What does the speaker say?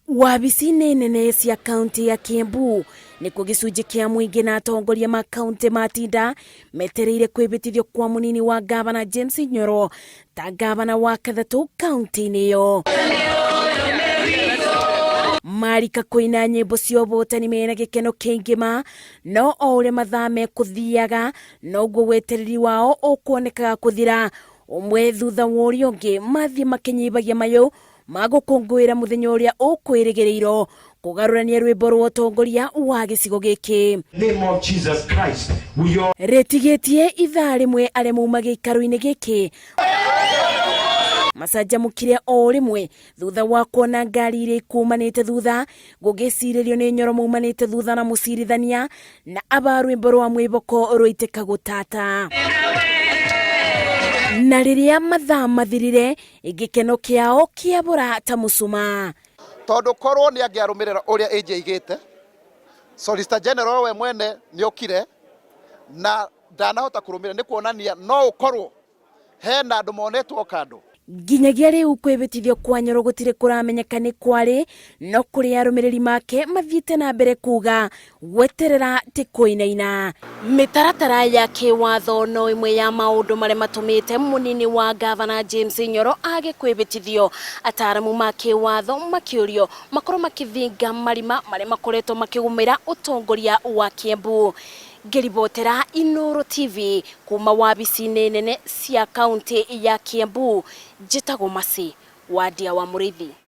Wabici-inĩ nene cia kaunti ya Kiambu nĩkuo gĩcunjĩ kĩa mũingĩ na atongoria ma kaunti matinda metereire kwĩbĩtithio kwa mũnini wa gavana James Nyoro ta gavana wa kathatũ kaunti-inĩ ĩyo. Marika kũina nyĩmbo cia ũhotani mena gĩkeno kĩingĩ ma, no o ũrĩa mathaa mekũthiaga noguo wetereri wao ũkuonekaga kũthira. Ũmwe thutha wa ũrĩa ũngĩ mathiĩ makĩnyibagia mayũ ma gũkũngũĩra mũthenya ũrĩa ũkwĩrĩgĩrĩirwo kũgarũrania rwĩmbo rwa ũtongoria wa gĩcigo gĩkĩ. Name of Jesus Christ, we all Rĩtigĩtie ithaa rĩmwe arĩa mauma gĩikaro-inĩ gĩkĩ macanjamũkire o rĩmwe thutha wa kuona ngari iria ikumanĩte thutha gũgĩcirĩrio nĩ Nyoro maumanĩte thutha na mũcirithania na aba rwĩmbo rwa mwĩboko rũitĩka gũtata. Na rĩrĩa mathaa mathirire gĩkeno kĩao kĩabũra ta mũcumaa. Tondũ korwo nĩ angĩarũmĩrĩra ũrĩa AG aigĩte, Solicitor General we mwene nĩ okire na ndanahota kũrũmĩrĩra, nĩ kuonania no ũkorwo hena andũ monetwo kando. Nginyagia rĩu kwĩbĩtithio kwa Nyoro gũtirĩ kũramenyeka nĩ kwarĩ, no kũrĩ arũmĩrĩri make mathiĩte na mbere kuga gweterera ti kũinaina. Mĩtaratara ya kĩwatho no ĩmwe ya maũndũ marĩa matũmĩte mũnini wa gavana James Nyoro age kwĩbĩtithio. Ataramu ma kĩwatho makĩũrio makorwo makĩthinga marima marĩa makoretwo makĩgũmĩra ũtongoria wa Kiambu. Ngĩribotera Inooro TV kuma wabici-inĩ nene cia kaunti ya Kiambu, njĩtagwo Mercy Wandia wa Mũrĩithi.